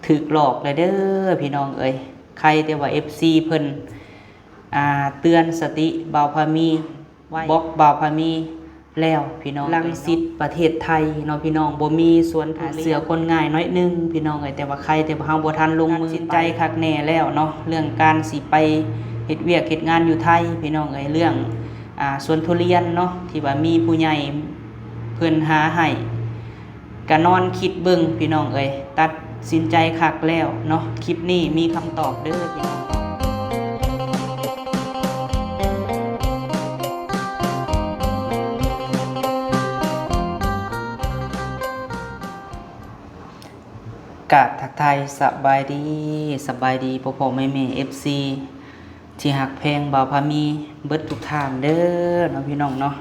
ຖືກຫຼອກແລ້ວເດີພີ່ນ້ອງເອີຍ. ໄຄແຕ່ວ່າເອັຟຊີເພິ່ນ ອ່າ ເຕືອນສະຕິບ່າວພາມີໄວ້ ບລັອກບ່າວພາມີແລ້ວພີ່ນ້ອງເອີຍ. ລັງສິດປະເທດໄທເນາະພີ່ນ້ອງ ບໍ່ມີສວນທຸລຽນ ເຊື່ອຄົນງ່າຍໜ້ອຍໜຶ່ງພີ່ນ້ອງເອີຍ. ແຕ່ວ່າໄຄແຕ່ວ່າເຮົາບໍ່ທັນລົງມືໄປ ຕັດສິນໃຈຄັກແນ່ແລ້ວເນາະ ເລື່ອງການຊິໄປເຮັດວຽກເຮັດງານຢູ່ໄທພີ່ນ້ອງເອີຍ. ເລື່ອງ ອ່າ ສວນທຸລຽນເນາະ ທີ່ວ່າມີຜູ້ໃຫຍ່ເພິ່ນຫາໃຫ້ ກະນອນຄິດເບິ່ງພີ່ນ້ອງເອີຍ ຕັດສິນໃຈຄັກແລ້ວເນາະ. ຄລິບນີ້ມີຄຳຕອບເດີພີ່ນ້ອງ. ກາບທັກທາຍສະບາຍດີ ສະບາຍດີພໍ່ໆແມ່ໆ ເອັຟຊີ ທີ່ຮັກແພງບ່າວພາມີເບິດທຸກທ່ານເດີເນາະພີ່ນ້ອງເນາະ.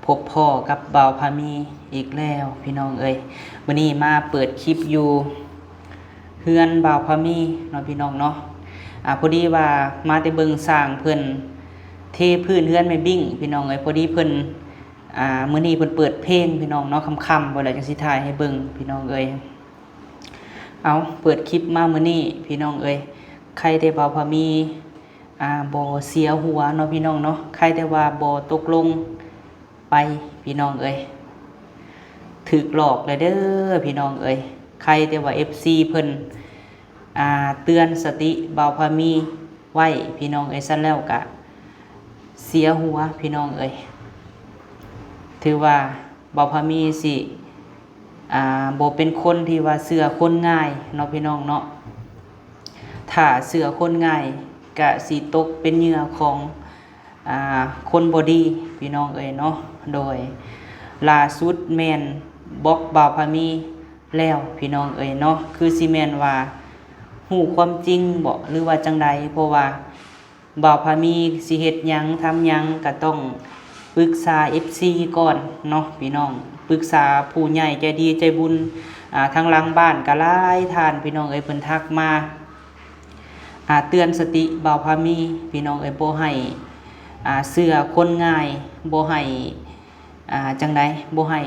ພົບພໍ້ກັບບ່າວພາມີອີກແລ້ວພີ່ນ້ອງເອີຍ. ມື້ນີ້ມາເປີດຄລິບຢູ່ເຮືອນບ່າວພາມີເນາະພີ່ນ້ອງເນາະ. ອ່າ ພໍດີວ່າມາແຕ່ເບິ່ງຊ່າງເພິ່ນເທພື້ນເຮືອນແມ່ບິ້ງພີ່ນ້ອງເອີຍ. ພໍດີເພິ່ນ ອ່າ ມື້ນີ້ເພິ່ນເປີດເພງພີ່ນ້ອງເນາະ ຄ່ຳໆ ພຸ້ນແຫຼະ ຈັ່ງຊິຖ່າຍໃຫ້ເບິ່ງພີ່ນ້ອງເອີຍ. ເອົາ ເປີດຄລິບມາມື້ນີ້ພີ່ນ້ອງເອີຍ ໄຄແຕ່ບ່າວພາມີ ອ່າ ບໍ່ເສຍຫົວເນາະພີ່ນ້ອງເນາະ ໄຄແຕ່ວ່າບໍ່ຕົກລົງໄປພີ່ນ້ອງເອີຍ. ຖືກຫຼອກແລ້ວເດີພີ່ນ້ອງເອີຍ. ໄຄແຕ່ວ່າເອັຟຊີເພິ່ນ ອ່າ ເຕືອນສະຕິບ່າວພາມີໄວ້ພີ່ນ້ອງເອີຍ ຊັ້ນແລ້ວກະເສຍຫົວພີ່ນ້ອງເອີຍ. ຖືວ່າບ່າວພາມີຊິ ອ່າ ບໍ່ເປັນຄົນທີ່ວ່າເຊື່ອຄົນງ່າຍເນາະພີ່ນ້ອງເນາະ. ຖ້າເຊື່ອຄົນງ່າຍກະຊິຕົກເປັນເຫຍື່ອຂອງ ອ່າ ຄົນບໍ່ດີພີ່ນ້ອງເອີຍເນາະ. ໂດຍລ່າສຸດແມ່ນບລັອກບ່າວພາມີແລ້ວພີ່ນ້ອງເອີຍເນາະ. ຄືຊິແມ່ນວ່າຮູ້ຄວາມຈິງບໍ ຫຼືວ່າຈັ່ງໃດ ເພາະວ່າບ່າວພາມີຊິເຮັດຫຍັງທຳຫຍັງກະຕ້ອງປຶກສາເອັຟຊີກ່ອນເນາະພີ່ນ້ອງ ປຶກສາຜູ້ໃຫຍ່ໃຈດີໃຈບຸນ ອ່າ ທາງຫຼັງບ້ານກະຫຼາຍທ່ານພີ່ນ້ອງເອີຍ ເພິ່ນທັກມາ ອ່າ ເຕືອນສະຕິບ່າວພາມີພີ່ນ້ອງເອີຍ ບໍ່ໃຫ້ ອ່າ ເຊື່ອຄົນງ່າຍ ບໍ່ໃຫ້ ອ່າ ຈັ່ງໃດ ບໍ່ໃຫ້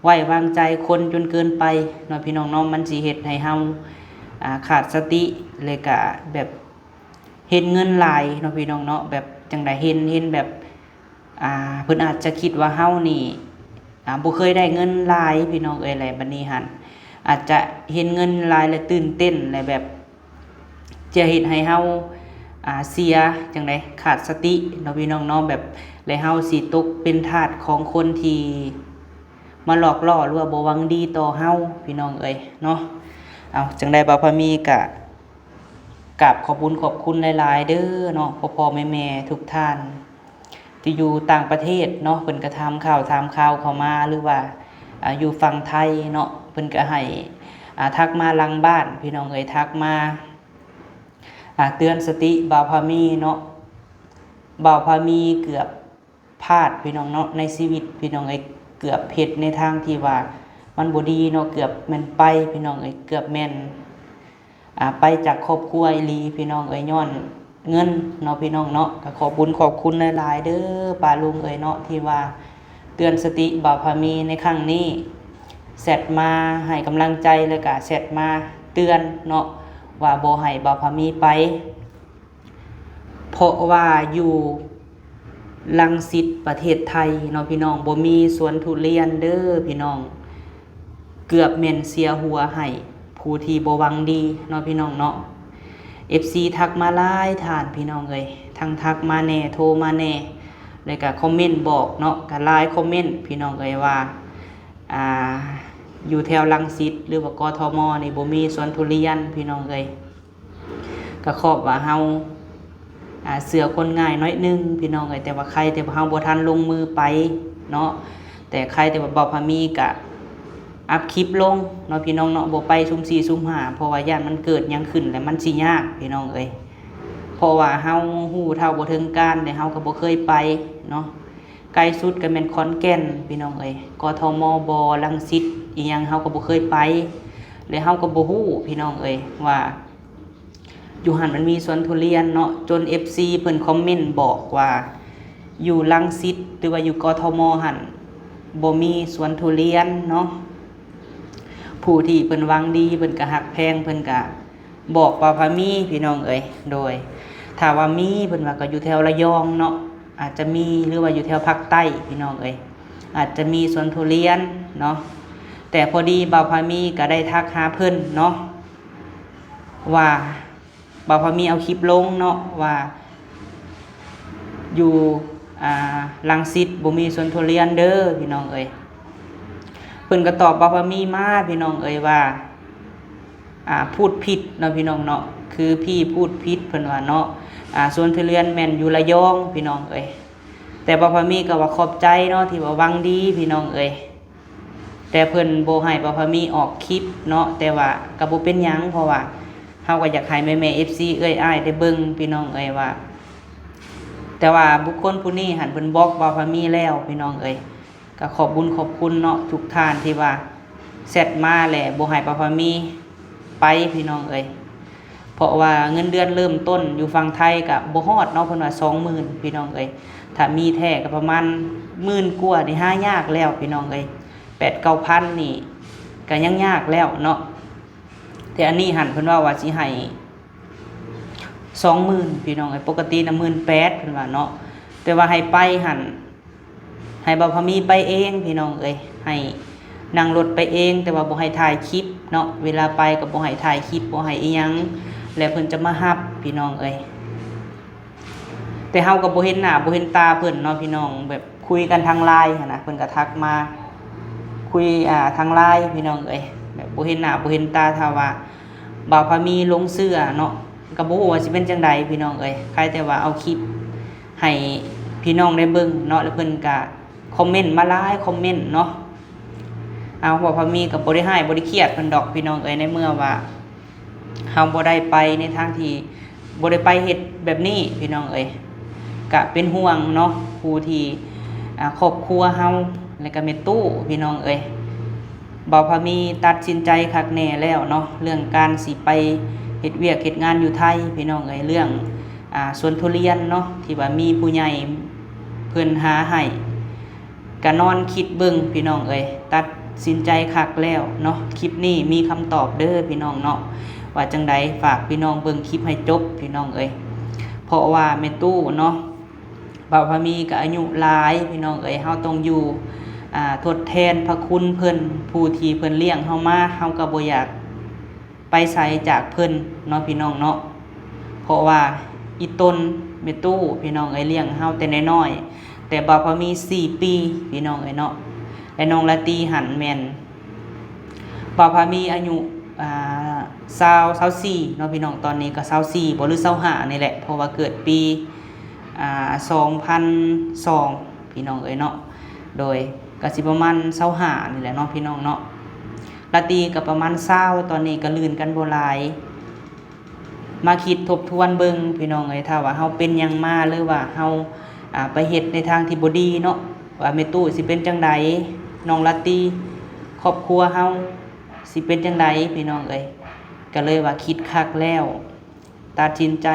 ໄວ້ວາງໃຈຄົນຈົນເກີນໄປເນາະພີ່ນ້ອງເນາະ. ມັນຊິເຮັດໃຫ້ເຮົາ ອ່າ ຂາດສະຕິ ແລະກະແບບເຫັນເງິນຫຼາຍເນາະພີ່ນ້ອງເນາະ ແບບຈັ່ງໃດ ເຫັນ ເຫັນແບບ ອ່າ ເພິ່ນອາດຈະຄິດວ່າເຮົານີ້ ອ່າ ບໍ່ເຄີຍໄດ້ເງິນຫຼາຍພີ່ນ້ອງເອີຍ ແລະບັດນີ້ຫັ້ນອາດຈະເຫັນເງິນຫຼາຍ ແລະຕື່ນເຕັ້ນ ແລະແບບຈະເຮັດໃຫ້ເຮົາ ອ່າ ເສຍ ຈັ່ງໃດ ຂາດສະຕິເນາະພີ່ນ້ອງເນາະ ແບບ ແລະເຮົາຊິຕົກເປັນທາດຂອງຄົນທີ່ມາຫຼອກຫຼໍ່ ຫຼືວ່າບໍ່ຫວັງດີຕໍ່ເຮົາພີ່ນ້ອງເອີຍເນາະ. ເອົາ ຈັ່ງໃດບ່າວພາມີກະ ກາບຂອບບຸນຂອບຄຸນຫຼາຍໆເດີເນາະ ພໍ່ໆແມ່ໆທຸກທ່ານທີ່ຢູ່ຕ່າງປະເທດເນາະ ເພິ່ນກະຖາມຂ່າວຖາມຂ່າວເຂົ້າມາ ຫຼືວ່າ ອ່າ ຢູ່ຝັ່ງໄທເນາະ ເພິ່ນກະໃຫ້ ອ່າ ທັກມາຫຼັງບ້ານພີ່ນ້ອງເອີຍ ທັກມາ ອ່າ ເຕືອນສະຕິບ່າວພາມີເນາະ. ບ່າວພາມີເກືອບ ພາດພີ່ນ້ອງເນາະ ໃນຊີວິດພີ່ນ້ອງເອີຍ ເກືອບເຮັດໃນທາງທີ່ວ່າມັນບໍ່ດີເນາະ ເກືອບແມ່ນໄປພີ່ນ້ອງເອີຍ ເກືອບແມ່ນ ອ່າ ໄປຈາກຄອບຄົວອີ່ຫຼີພີ່ນ້ອງເອີຍ ຍ້ອນເງິນເນາະພີ່ນ້ອງເນາະ. ກະຂອບບຸນຂອບຄຸນຫຼາຍໆເດີປ້າລຸງເອີຍເນາະ ທີ່ວ່າເຕືອນສະຕິບ່າວພາມີໃນຄັ້ງນີ້ ແຊັດມາໃຫ້ກຳລັງໃຈ ແລ້ວກະແຊັດມາເຕືອນເນາະ ວ່າບໍ່ໃຫ້ບ່າວພາມີໄປ. ເພາະວ່າຢູ່ລັງສິດປະເທດໄທເນາະພີ່ນ້ອງ ບໍ່ມີສວນທຸລຽນເດີພີ່ນ້ອງ ເກືອບແມ່ນເສຍຫົວໃຫ້ຜູ້ທີ່ບໍ່ຫວັງດີເນາະພີ່ນ້ອງເນາະ. ເອັຟຊີທັກມາຫຼາຍທ່ານພີ່ນ້ອງເອີຍ ທັງທັກມາແດ່ ໂທມາແດ່ ແລ້ວກະຄອມເມັນບອກເນາະ ກະຫຼາຍຄອມເມັນພີ່ນ້ອງເອີຍວ່າ ອ່າ ຢູ່ແຖວລັງສິດ ຫຼືວ່າ ກທມ ນີ້ບໍ່ມີສວນທຸລຽນພີ່ນ້ອງເອີຍ. ກະຂອບວ່າເຮົາ ອ່າ ເຊື່ອຄົນງ່າຍໜ້ອຍໜຶ່ງພີ່ນ້ອງເອີຍ ແຕ່ວ່າໄຄແຕ່ວ່າເຮົາບໍ່ທັນລົງມືໄປເນາະ. ແຕ່ໄຄແຕ່ວ່າບ່າວພາມີກະອັບຄລິບລົງເນາະພີ່ນ້ອງເນາະ ບໍ່ໄປສຸ່ມສີ່ສຸ່ມຫ້າ ເພາະວ່າຢ້ານມັນເກີດຫຍັງຂຶ້ນແລ້ວມັນຊິຍາກພີ່ນ້ອງເອີຍ. ເພາະວ່າເຮົາຮູ້ເທົ່າບໍ່ເຖິງການ ແລະເຮົາກະບໍ່ເຄີຍໄປເນາະ. ໃກ້ສຸດກະແມ່ນຂອນແກ່ນພີ່ນ້ອງເອີຍ ກທມ ບໍ່ ລັງສິດ ອີ່ຫຍັງເຮົາກະບໍ່ເຄີຍໄປ ແລະເຮົາກະບໍ່ຮູ້ພີ່ນ້ອງເອີຍວ່າ ຢູ່ຫັ້ນມັນມີສວນທຸລຽນເນາະ ຈົນເອັຟຊີເພິ່ນຄອມເມັນບອກວ່າ ຢູ່ລັງສິດ ຫຼືວ່າຢູ່ ກທມ ຫັ້ນບໍ່ມີສວນທຸລຽນເນາະ. ຜູ້ທີ່ເພິ່ນຫວັງດີ ເພິ່ນກໍຮັກແພງ ເພິ່ນກໍບອກບ່າວພາມີພີ່ນ້ອງເອີຍ. ໂດຍ ຖ້າວ່າມີ ເພິ່ນວ່າກໍຢູ່ແຖວລະຍອງເນາະ ອາດຈະມີ ຫຼືວ່າຢູ່ແຖວພາກໃຕ້ພີ່ນ້ອງເອີຍ ອາດຈະມີສວນທຸລຽນເນາະ. ແຕ່ພໍດີບ່າວພາມີກໍໄດ້ທັກຫາເພິ່ນເນາະ ວ່າບ່າວພາມີເອົາຄລິບລົງເນາະ ວ່າຢູ່ ອ່າ ລັງສິດບໍ່ມີສວນທຸລຽນເດີພີ່ນ້ອງເອີຍ. ເພິ່ນກໍຕອບບ່າວພາມີມາພີ່ນ້ອງເອີຍວ່າ ອ່າ ພູດຜິດເນາະພີ່ນ້ອງເນາະ ຄືພີ່ພູດຜິດ ເພິ່ນວ່າເນາະ. ອ່າ ສວນທຸລຽນແມ່ນຢູ່ລະຍອງພີ່ນ້ອງເອີຍ. ແຕ່ບ່າວພາມີກໍວ່າຂອບໃຈເນາະ ທີ່ວ່າຫວັງດີພີ່ນ້ອງເອີຍ. ແຕ່ເພິ່ນບໍ່ໃຫ້ບ່າວພາມີອອກຄລິບເນາະ ແຕ່ວ່າກໍບໍ່ເປັນຫຍັງ ເພາະວ່າເຮົາກໍຢາກໃຫ້ແມ່ໆ ເອັຟຊີ ເອື້ອຍອ້າຍໄດ້ເບິ່ງພີ່ນ້ອງເອີຍວ່າ ແຕ່ວ່າບຸກຄົນຜູ້ນີ້ຫັ້ນເພິ່ນບລັອກບ່າວພາມີແລ້ວພີ່ນ້ອງເອີຍ. ກໍຂອບບຸນຂອບຄຸນເນາະ ທຸກທ່ານທີ່ວ່າແຊັດມາ ແລະ ບໍ່ໃຫ້ບ່າວພາມີໄປພີ່ນ້ອງເອີຍ. ເພາະວ່າເງິນເດືອນເລີ່ມຕົ້ນຢູ່ຝັ່ງໄທກໍບໍ່ຮອດເນາະ ເພິ່ນວ່າສອງໝື່ນພີ່ນ້ອງເອີຍ. ຖ້າມີແທ້ກໍປະມານໝື່ນກວ່ານີ້ຫາຍາກແລ້ວພີ່ນ້ອງເອີຍ. ແປດເກົ້າພັນນີ້ກໍຍັງຍາກແລ້ວເນາະ. ແຕ່ອັນນີ້ຫັ້ນເພິ່ນເວົ້າວ່າຊິໃຫ້ສອງໝື່ນພີ່ນ້ອງເອີຍ. ປົກກະຕິນະໝື່ນແປດ ເພິ່ນວ່າເນາະ. ແຕ່ວ່າໃຫ້ໄປຫັ້ນ ໃຫ້ບ່າວພາມີໄປເອງພີ່ນ້ອງເອີຍ ໃຫ້ນັ່ງລົດໄປເອງ ແຕ່ວ່າບໍ່ໃຫ້ຖ່າຍຄລິບເນາະ. ເວລາໄປກໍບໍ່ໃຫ້ຖ່າຍຄລິບ ບໍ່ໃຫ້ອີ່ຫຍັງ ແລະ ເພິ່ນຈະມາຮັບພີ່ນ້ອງເອີຍ. ແຕ່ເຮົາກໍບໍ່ເຫັນໜ້າບໍ່ເຫັນຕາເພິ່ນເນາະພີ່ນ້ອງ ແບບຄຸຍກັນທາງ LINE ຫັ້ນນະ. ເພິ່ນກໍທັກມາຄຸຍ ອ່າ ທາງ LINE ພີ່ນ້ອງເອີຍ ແບບບໍ່ເຫັນໜ້າບໍ່ເຫັນຕາ. ຖ້າວ່າບ່າວພາມີຫຼົງເຊື່ອເນາະ ກໍບໍ່ຮູ້ວ່າຊິເປັນຈັ່ງໃດພີ່ນ້ອງເອີຍ. ໃຄແຕ່ວ່າເອົາຄລິບ ໃຫ້ພີ່ນ້ອງໄດ້ເບິ່ງເນາະ ແລ້ວເພິ່ນກະຄອມເມັນມາຫຼາຍຄອມເມັນເນາະ. ເອົາ ບ່າວພາມີກໍບໍ່ໄດ້ຮ້າຍບໍ່ໄດ້ຄຽດເພິ່ນດອກພີ່ນ້ອງເອີຍ ໃນເມື່ອວ່າເຮົາບໍ່ໄດ້ໄປໃນທາງທີ່ ບໍ່ໄດ້ໄປເຮັດແບບນີ້ພີ່ນ້ອງເອີຍ. ກະເປັນຫ່ວງເນາະ ຜູ້ທີ່ ອ່າ ຄອບຄົວເຮົາ ແລະກະແມ່ຕູ້ພີ່ນ້ອງເອີຍ. ບ່າວພາມີຕັດສິນໃຈຄັກແນ່ແລ້ວເນາະ ເລື່ອງການຊິໄປເຮັດວຽກເຮັດງານຢູ່ໄທພີ່ນ້ອງເອີຍ. ເລື່ອງ ອ່າ ສວນທຸລຽນເນາະ ທີ່ວ່າມີຜູ້ໃຫຍ່ເພິ່ນຫາໃຫ້ ກະນອນຄິດເບິ່ງພີ່ນ້ອງເອີຍ ຕັດສິນໃຈຄັກແລ້ວເນາະ. ຄລິບນີ້ມີຄຳຕອບເດີພີ່ນ້ອງເນາະ ວ່າຈັ່ງໃດ ຝາກພີ່ນ້ອງເບິ່ງຄລິບໃຫ້ຈົບພີ່ນ້ອງເອີຍ. ເພາະວ່າແມ່ຕູ້ເນາະ ບ່າວພາມີກໍອາຍຸຫຼາຍພີ່ນ້ອງເອີຍ ເຮົາຕ້ອງຢູ່ ອ່າ ທົດແທນພະຄຸນເພິ່ນ ຜູ້ທີ່ເພິ່ນລ້ຽງເຮົາມາ ເຮົາກໍບໍ່ຢາກ ໄປໃສຈາກເພິ່ນເນາະພີ່ນ້ອງເນາະ. ເພາະວ່າອີ່ຕົນແມ່ຕູ້ພີ່ນ້ອງເອີຍ ລ້ຽງເຮົາແຕ່ນ້ອຍໆ ແຕ່ບ່າວພາມີສີ່ປີພີ່ນ້ອງເອີຍເນາະ. ແລະນ້ອງລາຕີຫັ້ນແມ່ນ ບ່າວພາມີອາຍຸ ອ່າ ຊາວ ຊາວສີ່ເນາະພີ່ນ້ອງ ຕອນນີ້ກໍຊາວສີ່ບໍ່ ຫຼື ຊາວຫ້ານີ້ແຫຼະ ເພາະວ່າເກີດປີ ອ່າ ສອງພັນສອງພີ່ນ້ອງເອີຍເນາະ. ໂດຍ ກໍຊິປະມານຊາວຫ້ານີ້ແຫຼະເນາະພີ່ນ້ອງເນາະ. ລາຕີກໍປະມານຊາວ ຕອນນີ້ກໍລື່ນກັນບໍ່ຫຼາຍ. ມາຄິດທົບທວນເບິ່ງພີ່ນ້ອງເອີຍ ຖ້າວ່າເຮົາເປັນຫຍັງມາ ຫຼືວ່າເຮົາ ອ່າ ໄປເຮັດໃນທາງທີ່ບໍ່ດີເນາະ ວ່າແມ່ຕູ້ຊິເປັນຈັ່ງໃດ ນ້ອງລາຕີ ຄອບຄົວເຮົາຊິເປັນຈັ່ງໃດພີ່ນ້ອງເອີຍ. ກໍເລີຍວ່າຄິດຄັກແລ້ວ ຕັດສິນໃຈ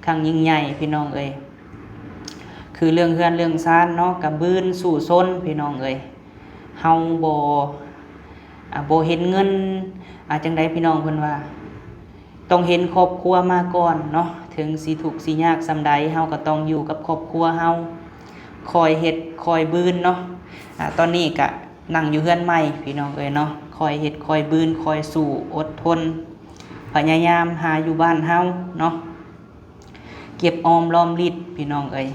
ຄັ້ງຍິ່ງໃຫຍ່ພີ່ນ້ອງເອີຍ. ຄືເລື່ອງເຮືອນເລື່ອງຊານເນາະ ກະບືນສູ້ຊົນພີ່ນ້ອງເອີຍ. ເຮົາບໍ່ ອ່າ ບໍ່ເຫັນເງິນ ອ່າ ຈັ່ງໃດພີ່ນ້ອງ ເພິ່ນວ່າ ຕ້ອງເຫັນຄອບຄົວມາກ່ອນເນາະ. ເຖິງຊິທຸກຊິຍາກສ່ຳໃດ ເຮົາກໍຕ້ອງຢູ່ກັບຄອບຄົວເຮົາ ຄອຍເຮັດຄອຍບືນເນາະ. ອ່າ ຕອນນີ້ກະນັ່ງຢູ່ເຮືອນໃໝ່ພີ່ນ້ອງເອີຍເນາະ ຄອຍເຮັດຄອຍບືນ ຄອຍສູ້ ອົດທົນ ພະຍາຍາມຫາຢູ່ບ້ານເຮົາເນາະ. ເກັບອອມລອມລິດພີ່ນ້ອງເອີຍ.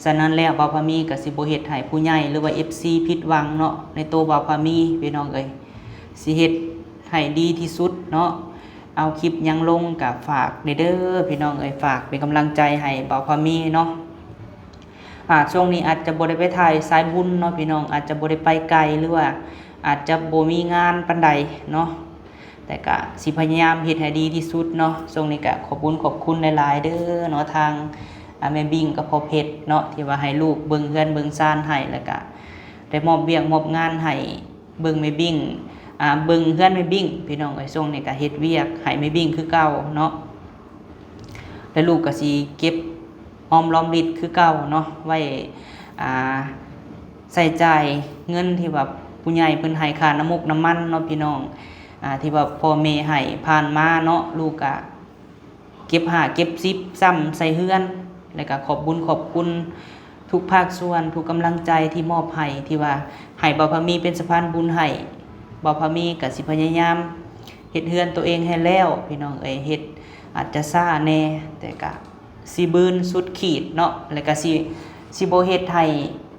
ສະນັ້ນແລ້ວ ບ່າວພາມີກໍຊິບໍ່ເຮັດໃຫ້ຜູ້ໃຫຍ່ ຫຼືວ່າ ເອັຟຊີ ຜິດຫວັງເນາະ ໃນໂຕບ່າວພາມີພີ່ນ້ອງເອີຍ. ຊິເຮັດໃຫ້ດີທີ່ສຸດເນາະ. ເອົາຄລິບຫຍັງລົງກໍຝາກແດ່ເດີພີ່ນ້ອງເອີຍ ຝາກເປັນກຳລັງໃຈໃຫ້ບ່າວພາມີເນາະ. ອາ ຊ່ວງນີ້ອາດຈະບໍ່ໄດ້ໄປຖ່າຍສາຍບຸນເນາະພີ່ນ້ອງ ອາດຈະບໍ່ໄດ້ໄປໄກ ຫຼືວ່າອາດຈະບໍ່ມີງານປານໃດເນາະ. ແຕ່ກະຊິພະຍາຍາມເຮັດໃຫ້ດີທີ່ສຸດເນາະ. ຊ່ວງນີ້ກະຂອບບຸນຂອບຄຸນຫຼາຍໆເດີເນາະ ທາງ ອາ ແມ່ບິ້ງກັບພໍ່ເພັດເນາະ ທີ່ວ່າໃຫ້ລູກເບິ່ງເຮືອນເບິ່ງຊານໃຫ້ ແລ້ວກະໄດ້ມອບວຽກມອບງານໃຫ້ເບິ່ງແມ່ບິ້ງ ອາ ເບິ່ງເຮືອນແມ່ບິ້ງພີ່ນ້ອງເອີຍ. ຊ່ວງນີ້ກະເຮັດວຽກໃຫ້ແມ່ບິ້ງຄືເກົ່າເນາະ ແລະລູກກະຊິເກັບ ອອມລອມລິດຄືເກົ່າເນາະ ໄວ້ ອ່າ ໃຊ້ຈ່າຍເງິນທີ່ວ່າ ຜູ້ໃຫຍ່ເພິ່ນໃຫ້ຄ່ານ້ຳມົກນ້ຳມັນເນາະພີ່ນ້ອງ ອາ ທີ່ວ່າພໍ່ແມ່ໃຫ້ຜ່ານມາເນາະ ລູກກະເກັບຫ້າເກັບສິບຊ້ຳໃສ່ເຮືອນ ແລ້ວກະຂອບບຸນຂອບຄຸນທຸກພາກສ່ວນ ທຸກກຳລັງໃຈທີ່ມອບໃຫ້ ທີ່ວ່າໃຫ້ບ່າວພາມີເປັນສະພານບຸນໃຫ້ ບ່າວພາມີກະຊິພະຍາຍາມເຮັດເຮືອນໂຕເອງໃຫ້ແລ້ວ ພີ່ນ້ອງເອີຍ ເຮັດອາດຈະຊ້າແດ່ ແຕ່ກະ ຊິບືນສຸດຂີດເນາະ ແລ້ວກະຊິ ຊິບໍ່ເຮັດໃຫ້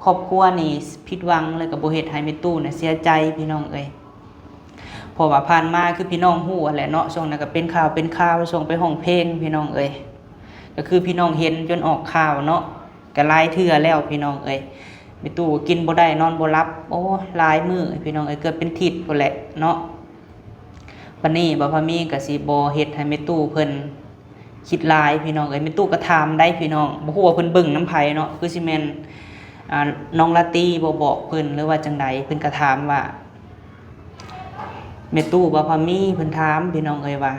ຄອບຄົວນີ້ຜິດຫວັງ ແລ້ວກະບໍ່ເຮັດໃຫ້ແມ່ຕູ້ນະເສຍໃຈພີ່ນ້ອງເອີຍ ເພາະວ່າຜ່ານມາຄືພີ່ນ້ອງຮູ້ຫັ້ນແຫຼະເນາະ ຊ່ວງນັ້ນກະເປັນຂ່າວເປັນຄາວ ຊ່ວງໄປຮ້ອງເພງພີ່ນ້ອງເອີຍ ກະຄືພີ່ນ້ອງເຫັນຈົນອອກຂ່າວເນາະ ກະຫຼາຍເທື່ອແລ້ວພີ່ນ້ອງເອີຍ ແມ່ຕູ້ກະກິນບໍ່ໄດ້ນອນບໍ່ຫຼັບ ໂອ້ ຫຼາຍມື້ພີ່ນ້ອງເອີຍ ເກືອບເປັນທິດພຸ້ນແຫຼະເນາະ ບາດນີ້ບ່າວພາມີກະຊິບໍ່ເຮັດໃຫ້ແມ່ຕູ້ເພິ່ນ ຄິດຫຼາຍພີ່ນ້ອງເອີຍ ແມ່ຕູ້ກະຖາມໄດ້ພີ່ນ້ອງ ບໍ່ຮູ້ວ່າເພິ່ນເບິ່ງນຳໃຜເນາະ ຄືຊິແມ່ນ ອາ ນ້ອງລາຕີບໍ່ບອກເພິ່ນ ຫຼືວ່າຈັ່ງໃດ ເພິ່ນກະຖາມວ່າ ແມ່ຕູ້ ບ່າວພາມີ ເພິ່ນຖາມພີ່ນ້ອງເອີຍວ່າ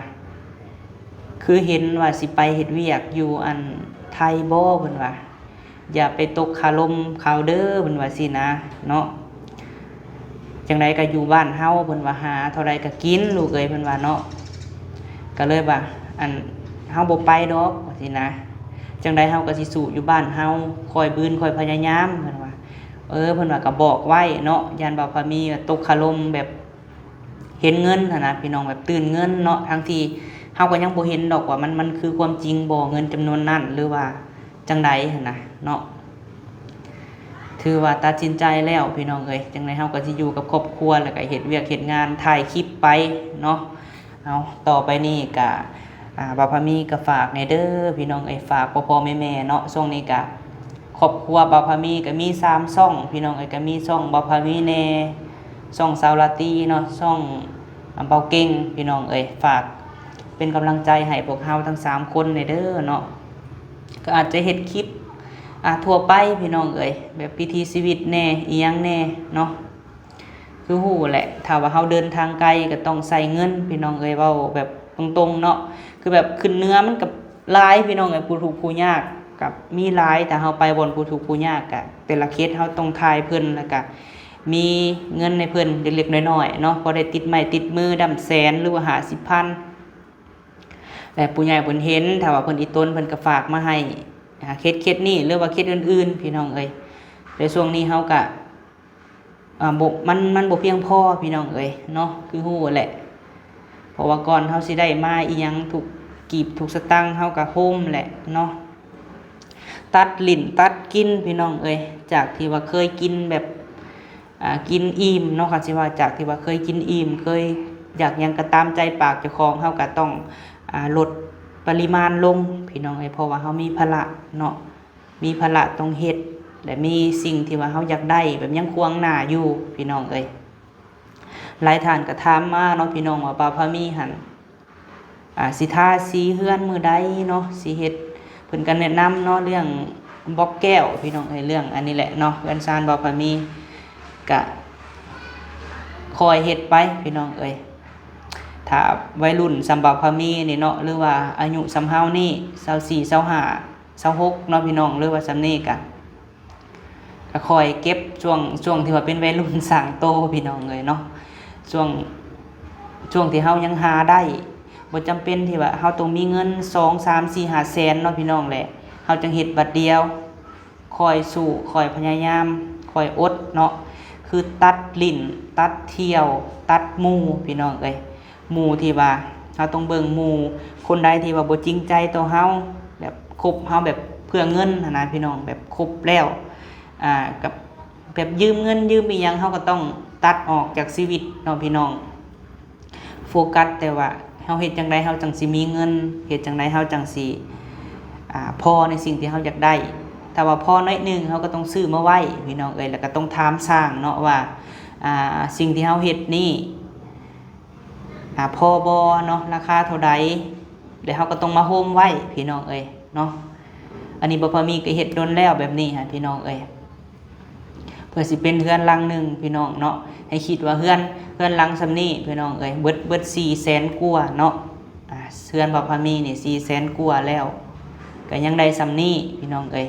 ຄືເຫັນວ່າຊິໄປເຮັດວຽກຢູ່ອັນໄທບໍ່ ເພິ່ນວ່າ ຢ່າໄປຕົກຄາລົມເຂົາເດີ ເພິ່ນວ່າຊີ້ນະເນາະ ຈັ່ງໃດກະຢູ່ບ້ານເຮົາ ເພິ່ນວ່າ ຫາເທົ່າໃດກະກິນລູກເອີຍ ເພິ່ນວ່າເນາະ ກະເລີຍວ່າ ອັນ ເຮົາບໍ່ໄປດອກ ວ່າຊີ້ນະ ຈັ່ງໃດເຮົາກະຊິສູ້ຢູ່ບ້ານເຮົາ ຄ່ອຍບືນຄ່ອຍພະຍາຍາມ ເພິ່ນວ່າ ເອີ ເພິ່ນວ່າກະບອກໄວ້ເນາະ ຢ້ານບ່າວພາມີຕົກຄາລົມແບບ ເຫັນເງິນຫັ້ນນະພີ່ນ້ອງ ແບບຕື່ນເງິນເນາະ ທັງທີ່ເຮົາກະຍັງບໍ່ເຫັນດອກວ່າມັນ ມັນຄືຄວາມຈິງບໍ່ ເງິນຈຳນວນນັ້ນ ຫຼືວ່າຈັ່ງໃດຫັ້ນນະເນາະ ຖືວ່າຕັດສິນໃຈແລ້ວພີ່ນ້ອງເອີຍ ຈັ່ງໃດເຮົາກະຊິຢູ່ກັບຄອບຄົວ ແລ້ວກະເຮັດວຽກເຮັດງານ ຖ່າຍຄລິບໄປເນາະ ເອົາ ຕໍ່ໄປນີ້ກະ ອາ ບ່າວພາມີກະຝາກແດ່ເດີພີ່ນ້ອງເອີຍ ຝາກພໍ່ໆແມ່ໆເນາະ ຊ່ວງນີ້ກະ ຄອບຄົວບ່າວພາມີກະມີສາມຊ່ອງພີ່ນ້ອງເອີຍ ກະມີຊ່ອງບ່າວພາມີແດ່ ຊ່ອງສາວລາຕີເນາະ ຊ່ອງ ອາ ບ່າວເກັ່ງພີ່ນ້ອງເອີຍ ຝາກເປັນກຳລັງໃຈໃຫ້ພວກເຮົາທັງສາມຄົນແດ່ເດີເນາະ ກະອາດຈະເຮັດຄລິບ ອາ ທົ່ວໄປພີ່ນ້ອງເອີຍ ແບບວິຖີຊີວິດແດ່ ອີ່ຫຍັງແດ່ເນາະ ຄືຮູ້ແຫຼະ ຖ້າວ່າເຮົາເດີນທາງໄກກະຕ້ອງໃຊ້ເງິນພີ່ນ້ອງເອີຍ ເວົ້າແບບຕົງໆເນາະ ຄືແບບຂຶ້ນເໜືອມັນກະ ຫຼາຍພີ່ນ້ອງເອີຍ ຜູ້ທຸກຜູ້ຍາກກະມີຫຼາຍ ຖ້າເຮົາໄປບ່ອນຜູ້ທຸກຜູ້ຍາກກະ ແຕ່ລະເຂດເຮົາຕ້ອງຖ່າຍເພິ່ນ ແລ້ວກະມີເງິນໃຫ້ເພິ່ນເລັກໆນ້ອຍໆເນາະ ພໍໄດ້ຕິດໄມ້ຕິດມືດຳແສນ ຫຼືວ່າຫ້າສິບພັນ ແລະ ຜູ້ໃຫຍ່ເພິ່ນເຫັນ ຖ້າວ່າເພິ່ນອີ່ຕົນເພິ່ນກະຝາກມາໃຫ້ ອາ ເຂດເຂດນີ້ ຫຼືວ່າເຂດອື່ນໆ ພີ່ນ້ອງເອີຍ ແລະ ຊ່ວງນີ້ເຮົາກະ ອາ ບໍ່ ມັນ ມັນບໍ່ພຽງພໍພີ່ນ້ອງເອີຍເນາະ ຄືຮູ້ແຫຼະ ເພາະວ່າກ່ອນເຮົາຊິໄດ້ມາອີ່ຫຍັງ ທຸກກີບທຸກສະຕັງເຮົາກະໂຮມແຫຼະເນາະ ຕັດຫຼິ້ນຕັດກິນພີ່ນ້ອງເອີຍ ຈາກທີ່ວ່າເຄີຍກິນແບບ ອາ ກິນອີ່ມເນາະ ຄັນຊິວ່າຈາກທີ່ວ່າເຄີຍກິນອີ່ມ ເຄີຍຢາກຫຍັງກະຕາມໃຈປາກເຈົ້າຂອງ ເຮົາກະຕ້ອງ ອາ ລົດປະລິມານລົງພີ່ນ້ອງເອີຍ ເພາະວ່າເຮົາມີພາລະເນາະ ມີພາລະຕ້ອງເຮັດ ແລະ ມີສິ່ງທີ່ວ່າເຮົາຢາກໄດ້ແບບຍັງຂວາງໜ້າຢູ່ພີ່ນ້ອງເອີຍ ຫຼາຍທ່ານກະຖາມມາເນາະພີ່ນ້ອງວ່າ ບ່າວພາມີຫັ້ນ ອາ ຊິທາສີເຮືອນມື້ໃດເນາະ ຊິເຮັດ ເພິ່ນກະແນະນຳເນາະ ເລື່ອງບລັອກແກ້ວພີ່ນ້ອງເອີຍ ເລື່ອງອັນນີ້ແຫຼະເນາະ ເຮືອນຊານບ່າວພາມີກະຄ່ອຍເຮັດໄປພີ່ນ້ອງເອີຍ ຖ້າໄວລຸ້ນສ່ຳບ່າວພາມີນີ້ເນາະ ຫຼືວ່າອາຍຸສ່ຳເຮົານີ້ ຊາວສີ່ ຊາວຫ້າ ຊາວຫົກເນາະພີ່ນ້ອງ ຫຼືວ່າສ່ຳນີ້ກະ ກະຄ່ອຍເກັບຊ່ວງ ຊ່ວງທີ່ວ່າເປັນໄວລຸ້ນສ້າງໂຕພີ່ນ້ອງເອີຍເນາະ ຊ່ວງ ຊ່ວງທີ່ເຮົາຍັງຫາໄດ້ ບໍ່ຈຳເປັນທີ່ວ່າເຮົາຕ້ອງມີເງິນສອງ ສາມ ສີ່ ຫ້າແສນເນາະພີ່ນ້ອງ ແລະ ເຮົາຈັ່ງເຮັດບາດດຽວ ຄ່ອຍສູ້ ຄ່ອຍພະຍາຍາມ ຄ່ອຍອົດເນາະ ຄືຕັດຫຼິ້ນ ຕັດທ່ຽວ ຕັດໝູ່ພີ່ນ້ອງເອີຍ ໝູ່ທີ່ວ່າ ເຮົາຕ້ອງເບິ່ງໝູ່ ຄົນໃດທີ່ວ່າບໍ່ຈິງໃຈຕໍ່ເຮົາ ແບບຄົບເຮົາແບບເພື່ອເງິນຫັ້ນນະພີ່ນ້ອງ ແບບຄົບແລ້ວ ອາ ກັບແບບຢືມເງິນຢືມອີ່ຫຍັງ ເຮົາກະຕ້ອງຕັດອອກຈາກຊີວິດເນາະພີ່ນ້ອງ ໂຟກັສແຕ່ວ່າເຮົາເຮັດຈັ່ງໃດເຮົາຈັ່ງຊິມີເງິນ ເຮັດຈັ່ງໃດເຮົາຈັ່ງຊິ ອາ ພໍໃນສິ່ງທີ່ເຮົາຢາກໄດ້ ຖ້າວ່າພໍໜ້ອຍໜຶ່ງ ເຮົາກະຕ້ອງຊື້ມາໄວ້ພີ່ນ້ອງເອີຍ ແລ້ວກະຕ້ອງຖາມຊ່າງເນາະວ່າ ອາ ສິ່ງທີ່ເຮົາເຮັດນີ້ ອາ ພໍບໍ່ເນາະ ລາຄາເທົ່າໃດ ແລ້ວເຮົາກະຕ້ອງມາໂຮມໄວ້ພີ່ນ້ອງເອີຍເນາະ ອັນນີ້ບ່າວພາມີກະເຮັດດົນແລ້ວແບບນີ້ຫັ້ນພີ່ນ້ອງເອີຍ ເພື່ອຊິເປັນເຮືອນຫຼັງໜຶ່ງພີ່ນ້ອງເນາະ ໃຫ້ຄິດວ່າເຮືອນ ເຮືອນຫຼັງສ່ຳນີ້ພີ່ນ້ອງເອີຍ ເບິດ ເບິດສີ່ແສນກວ່າເນາະ ອາ ເຮືອນບ່າວພາມີນີ້ສີ່ແສນກວ່າແລ້ວ ກະຍັງໄດ້ສ່ຳນີ້ພີ່ນ້ອງເອີຍ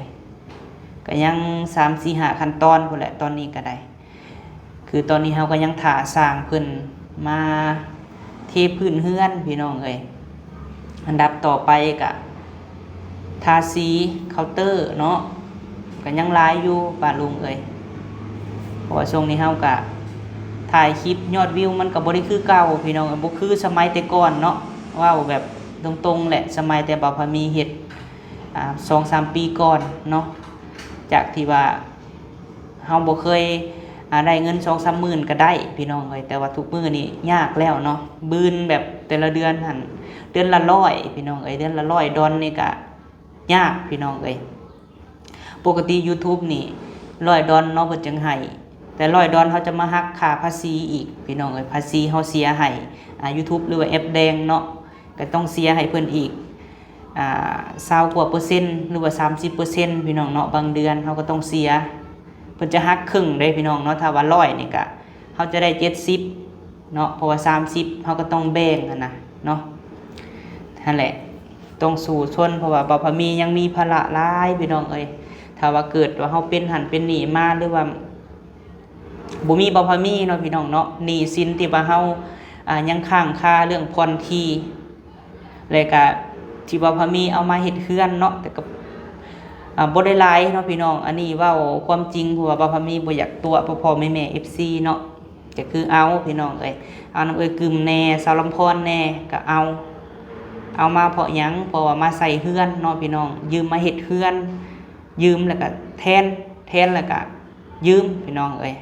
ກະຍັງສາມ ສີ່ ຫ້າຂັ້ນຕອນພຸ້ນແຫຼະ ຕອນນີ້ກະໄດ້ ຄືຕອນນີ້ເຮົາກໍຍັງຖ້າຊ່າງເພິ່ນມາເທພື້ນເຮືອນພີ່ນ້ອງເອີຍ. ອັນດັບຕໍ່ໄປກະທາສີເຄົາເຕີເນາະ ກໍຍັງຫຼາຍຢູ່ປ້າລຸງເອີຍ. ເພາະວ່າຊ່ວງນີ້ເຮົາກະຖ່າຍຄລິບ ຍອດວິວມັນກໍບໍ່ໄດ້ຄືເກົ່າພີ່ນ້ອງເອີຍ ບໍ່ຄືສະໄໝແຕ່ກ່ອນເນາະ. ເວົ້າແບບຕົງໆແຫຼະ ສະໄໝແຕ່ບ່າວພາມີເຮັດ ອາ ສອງສາມປີກ່ອນເນາະ ຈາກທີ່ວ່າ ເຮົາບໍ່ເຄີຍ ອາ ໄດ້ເງິນສອງສາມໝື່ນກໍໄດ້ພີ່ນ້ອງເອີຍ ແຕ່ວ່າທຸກມື້ນີ້ຍາກແລ້ວເນາະ. ບືນແບບແຕ່ລະເດືອນຫັ້ນ ເດືອນລະຮ້ອຍພີ່ນ້ອງເອີຍ ເດືອນລະຮ້ອຍດອນນີ້ກະຍາກພີ່ນ້ອງເອີຍ. ປົກກະຕິ YouTube ນີ້ຮ້ອຍດອນເນາະ ເພິ່ນຈຶ່ງໃຫ້ ແຕ່ຮ້ອຍດອນເຮົາຈະມາຫັກຄ່າພາສີອີກພີ່ນ້ອງເອີຍ. ພາສີເຮົາເສຍໃຫ້ ອາ YouTube ຫຼືວ່າແອັບແດງເນາະ ກໍຕ້ອງເສຍໃຫ້ເພິ່ນອີກ ອາ ຊາວກວ່າເປີເຊັນ ຫຼືວ່າສາມສິບເປີເຊັນພີ່ນ້ອງເນາະ. ບາງເດືອນເຮົາກໍຕ້ອງເສຍ ເພິ່ນຈະຫັກເຄິ່ງເດ້ພີ່ນ້ອງເນາະ. ຖ້າວ່າຮ້ອຍນີ້ກະ ເຮົາຈະໄດ້ເຈັດສິບເນາະ ເພາະວ່າສາມສິບເຮົາກໍຕ້ອງແບ່ງຫັ້ນນະເນາະ. ຫັ້ນແຫຼະ ຕ້ອງສູ້ຊົນ ເພາະວ່າບ່າວພາມີຍັງມີພາລະຫຼາຍພີ່ນ້ອງເອີຍ. ຖ້າວ່າເກີດວ່າເຮົາເປັນຫັ້ນເປັນນີ້ມາ ຫຼືວ່າ ບໍ່ມີບ່າວພາມີເນາະພີ່ນ້ອງເນາະ ໜີ້ສິນທີ່ວ່າເຮົາ ອາ ຍັງຄ້າງຄາເລື່ອງຜ່ອນທີ່ ແລະກະທີ່ບ່າວພາມີເອົາມາເຮັດເຮືອນເນາະ ແຕ່ກໍ ອາ ບໍ່ໄດ້ຫຼາຍເນາະພີ່ນ້ອງ. ອັນນີ້ເວົ້າຄວາມຈິງ ເພາະວ່າບ່າວພາມີບໍ່ຢາກຕົວະພໍ່ໆແມ່ໆ ເອັຟຊີເນາະ ກໍຄືເອົາພີ່ນ້ອງເອີຍ ເອົານຳເອື້ອຍກຶມແດ່ ສາວລຳພອນແດ່ ກໍເອົາ ເອົາມາເພາະຫຍັງ ເພາະວ່າມາໃສ່ເຮືອນເນາະພີ່ນ້ອງ ຢືມມາເຮັດເຮືອນ ຢືມແລ້ວກະແທນ ແທນແລ້ວກະຢືມພີ່ນ້ອງເອີຍ.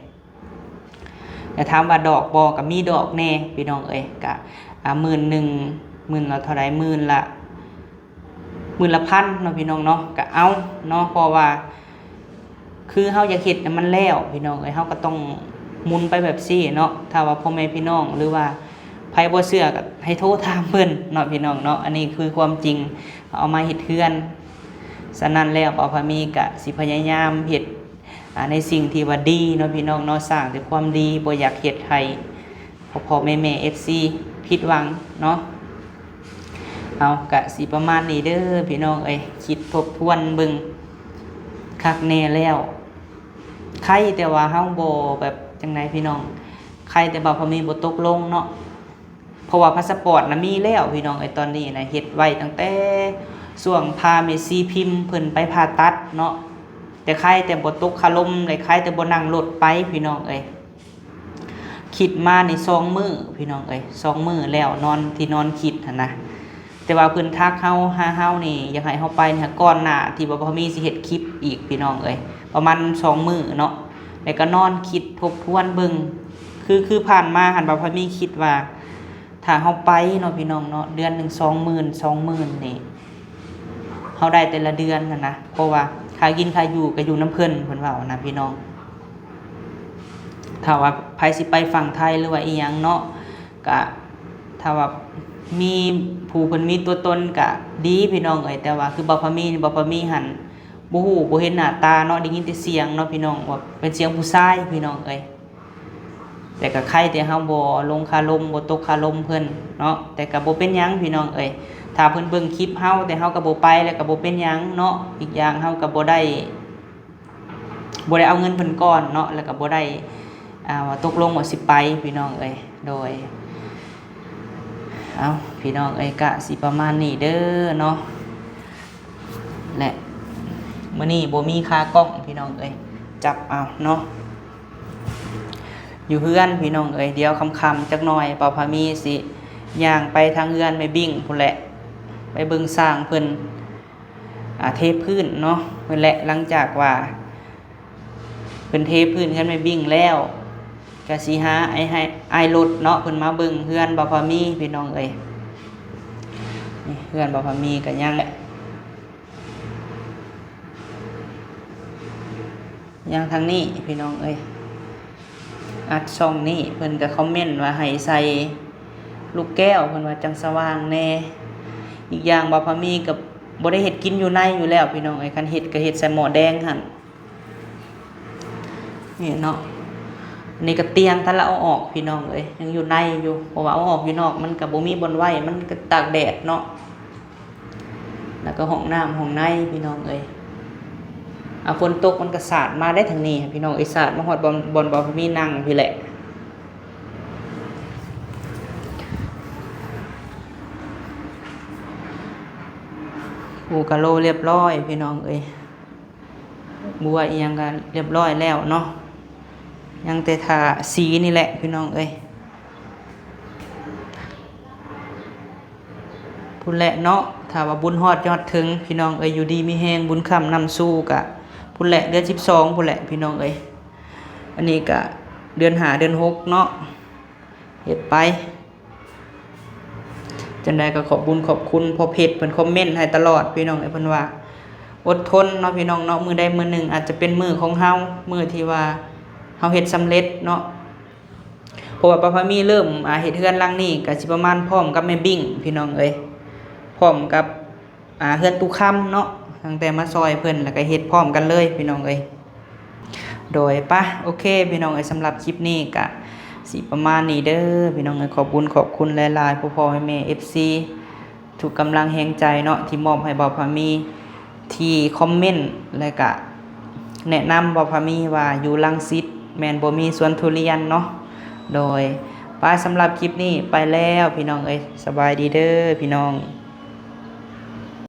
ແຕ່ຖາມວ່າດອກບໍ່ ກໍມີດອກແດ່ພີ່ນ້ອງເອີຍ ກະ ອາ ໝື່ນໜຶ່ງ ໝື່ນລະເທົ່າໃດ ໝື່ນລະ ໝື່ນລະພັນເນາະພີ່ນ້ອງເນາະ ກະເອົາເນາະ. ເພາະວ່າຄືເຮົາຢາກເຮັດໃຫ້ມັນແລ້ວພີ່ນ້ອງເອີຍ ເຮົາກໍຕ້ອງໝູນໄປແບບຊີ້ເນາະ. ຖ້າວ່າພໍ່ແມ່ພີ່ນ້ອງ ຫຼືວ່າໃຜບໍ່ເຊື່ອກໍໃຫ້ໂທຖາມເພິ່ນເນາະພີ່ນ້ອງເນາະ ອັນນີ້ຄືຄວາມຈິງ ເອົາມາເຮັດເຮືອນ. ສະນັ້ນແລ້ວ ບ່າວພາມີກະຊິພະຍາຍາມເຮັດ ອາ ໃນສິ່ງທີ່ວ່າດີເນາະພີ່ນ້ອງເນາະ ສ້າງແຕ່ຄວາມດີ ບໍ່ຢາກເຮັດໃຫ້ພໍ່ໆແມ່ໆ ເອັຟຊີ ຜິດຫວັງເນາະ. ເອົາ ກະຊິປະມານນີ້ເດີພີ່ນ້ອງເອີຍ ຄິດທົບທວນເບິ່ງຄັກແນ່ແລ້ວ. ໄຄແຕ່ວ່າເຮົາບໍ່ແບບຈັ່ງໃດພີ່ນ້ອງ ໄຄແຕ່ບ່າວພາມີບໍ່ຕົກລົງເນາະ. ເພາະວ່າພາສະປອດນະມີແລ້ວພີ່ນ້ອງເອີຍ ຕອນນີ້ນະ ເຮັດໄວ້ຕັ້ງແຕ່ຊ່ວງພາແມ່ຊີພິມເພິ່ນໄປຜ່າຕັດເນາະ. ແຕ່ໄຄແຕ່ບໍ່ຕົກຄາລົມ ແລະໄຄແຕ່ບໍ່ນັ່ງລົດໄປພີ່ນ້ອງເອີຍ. ຄິດມານີ້ສອງມື້ພີ່ນ້ອງເອີຍ ສອງມື້ແລ້ວ ນອນທີ່ນອນຄິດຫັ້ນນະ. ແຕ່ວ່າເພິ່ນທັກເຮົາ ຫາເຮົານີ້ ຢາກໃຫ້ເຮົາໄປນີ້ ກ່ອນໜ້າທີ່ວ່າບໍ່ມີຊິເຮັດຄລິບອີກພີ່ນ້ອງເອີຍ ປະມານສອງມື້ເນາະ. ແລ້ວກໍນອນຄິດທົບທວນເບິ່ງ ຄື ຄືຜ່ານມາຫັ້ນ ບ່າວພາມີຄິດວ່າ ຖ້າເຮົາໄປເນາະພີ່ນ້ອງເນາະ ເດືອນໜຶ່ງສອງໝື່ນ ສອງໝື່ນນີ້ ເຮົາໄດ້ແຕ່ລະເດືອນຫັ້ນນະ ເພາະວ່າຄ່າກິນຄ່າຢູ່ກໍຢູ່ນຳເພິ່ນ ເພິ່ນເວົ້ານະພີ່ນ້ອງ. ຖ້າວ່າໃຜຊິໄປຝັ່ງໄທ ຫຼືວ່າອີ່ຫຍັງເນາະ ກະ ຖ້າວ່າມີຜູ້ເພິ່ນມີຕົວຕົນກະດີພີ່ນ້ອງເອີຍ. ແຕ່ວ່າຄືບ່າວພາມີ ບ່າວພາມີຫັ້ນ ບໍ່ຮູ້ບໍ່ເຫັນໜ້າຕາເນາະ ໄດ້ຍິນແຕ່ສຽງເນາະພີ່ນ້ອງ ວ່າເປັນສຽງຜູ້ຊາຍພີ່ນ້ອງເອີຍ. ແຕ່ກໍໄຄແຕ່ເຮົາບໍ່ລົງຄາລົມ ບໍ່ຕົກຄາລົມເພິ່ນເນາະ. ແຕ່ກໍບໍ່ເປັນຫຍັງພີ່ນ້ອງເອີຍ ຖ້າເພິ່ນເບິ່ງຄລິບເຮົາ ແຕ່ເຮົາກໍບໍ່ໄປ ແລ້ວກໍບໍ່ເປັນຫຍັງເນາະ. ອີກຢ່າງເຮົາກໍບໍ່ໄດ້ ບໍ່ໄດ້ເອົາເງິນເພິ່ນກ່ອນເນາະ ແລ້ວກໍບໍ່ໄດ້ ອ່າ ວ່າຕົກລົງວ່າຊິໄປພີ່ນ້ອງເອີຍ. ໂດຍ ເອົາ ພີ່ນ້ອງເອີຍ ກະຊິປະມານນີ້ເດີເນາະ. ແລະ ມື້ນີ້ບໍ່ມີຂາກ້ອງພີ່ນ້ອງເອີຍ ຈັບເອົາເນາະ ຢູ່ເຮືອນພີ່ນ້ອງເອີຍ. ດຽວຄ່ຳໆຈັກໜ່ອຍ ບ່າວພາມີຊິຍ່າງໄປທາງເຮືອນແມ່ບິ້ງພຸ້ນແຫຼະ ໄປເບິ່ງຊ່າງເພິ່ນ ອາ ເທພື້ນເນາະ ເພິ່ນແຫຼະ. ຫຼັງຈາກວ່າ ເພິ່ນເທພື້ນເຮືອນແມ່ບິ້ງແລ້ວ ກະຊິຫາອ້າຍ ອ້າຍລົດເນາະ ເພິ່ນມາເບິ່ງເຮືອນບ່າວພາມີພີ່ນ້ອງເອີຍ. ນີ້ເຮືອນບ່າວພາມີກະຍັງແຫຼະ ຍັງທາງນີ້ພີ່ນ້ອງເອີຍ. ອັດຊ່ອງນີ້ ເພິ່ນກະຄອມເມັນວ່າໃຫ້ໃສ່ລູກແກ້ວ ເພິ່ນວ່າຈັ່ງສະຫວ່າງແດ່. ອີກຢ່າງບ່າວພາມີກະບໍ່ໄດ້ເຮັດກິນຢູ່ໃນຢູ່ແລ້ວພີ່ນ້ອງເອີຍ ຄັນເຮັດກະເຮັດໃສ່ໝໍ້ແດງຫັ້ນ. ນີ້ເນາະ ນີ້ກະຕຽງ ທັນລະເອົາອອກພີ່ນ້ອງເອີຍ ຍັງຢູ່ໃນຢູ່ ເພາະວ່າເອົາອອກຢູ່ນອກມັນກະບໍ່ມີບ່ອນໄວ້ ມັນກະຕາກແດດເນາະ. ແລ້ວກະຫ້ອງນ້ຳຫ້ອງໃນພີ່ນ້ອງເອີຍ. ອ່າ ຝົນຕົກມັນກໍສາດມາໄດ້ທາງນີ້ພີ່ນ້ອງເອີຍ, ສາດມາຮອດບ່ອນ ບ່ອນບ່າວພາມີນັ່ງພີ້ແຫຼະ. ປູກະໂລລຽບຮ້ອຍພີ່ນ້ອງເອີຍ, ບົວອີ່ຫຍັງກໍລຽບຮ້ອຍແລ້ວເນາະ, ຍັງແຕ່ຖ້າສີນີ້ແຫຼະພີ່ນ້ອງເອີຍ. ພຸ້ນແຫຼະເນາະ, ຖ້າວ່າບຸນຮອດຍອດເທິງພີ່ນ້ອງເອີຍ, ຢູ່ດີມີແຮງ ບຸນຄ້ຳນຳສູ່ກະພຸ້ນແຫຼະ, ເດືອນສິບສອງພຸ້ນແຫຼະພີ່ນ້ອງເອີຍ. ອັນນີ້ກະເດືອນຫ້າເດືອນຫົກເນາະ, ເຮັດໄປ. ຈັ່ງໃດກໍຂອບບຸນຂອບຄຸນພໍ່ເພັດ, ເພິ່ນຄອມເມັນໃຫ້ຕະຫຼອດພີ່ນ້ອງເອີຍ, ເພິ່ນວ່າອົດທົນເນາະພີ່ນ້ອງເນາະ, ມື້ໃດມື້ໜຶ່ງອາດຈະເປັນມື້ຂອງເຮົາ, ມື້ທີ່ວ່າເຮົາເຮັດສຳເລັດເນາະ. ເພາະວ່າບ່າວພາມີເລີ່ມ ອ່າ ເຮັດເຮືອນຫຼັງນີ້ກໍຊິປະມານພ້ອມກັບແມ່ບິ້ງພີ່ນ້ອງເອີຍ, ພ້ອມກັບ ອ່າ ເຮືອນຕູ້ຄຳເນາະ, ຕັ້ງແຕ່ມາຊ່ອຍເພິ່ນ ແລ້ວກໍເຮັດພ້ອມກັນເລີຍພີ່ນ້ອງເອີຍ. ໂດຍ ປະ ໂອເຄພີ່ນ້ອງເອີຍ, ສຳລັບຄລິບນີ້ກໍຊິປະມານນີ້ເດີພີ່ນ້ອງເອີຍ. ຂອບບຸນຂອບຄຸນຫຼາຍໆ ພໍ່ໆແມ່ໆ ເອັຟຊີ ທຸກກຳລັງແຮງໃຈເນາະ ທີ່ມອບໃຫ້ບ່າວພາມີ ທີ່ຄອມເມັນ ແລະກະແນະນຳບ່າວພາມີວ່າຢູ່ລັງສິດແມ່ນບໍ່ມີສວນທຸລຽນເນາະ. ໂດຍ ໄປ ສຳລັບຄລິບນີ້ໄປແລ້ວພີ່ນ້ອງເອີຍ, ສະບາຍດີເດີພີ່ນ້ອງ.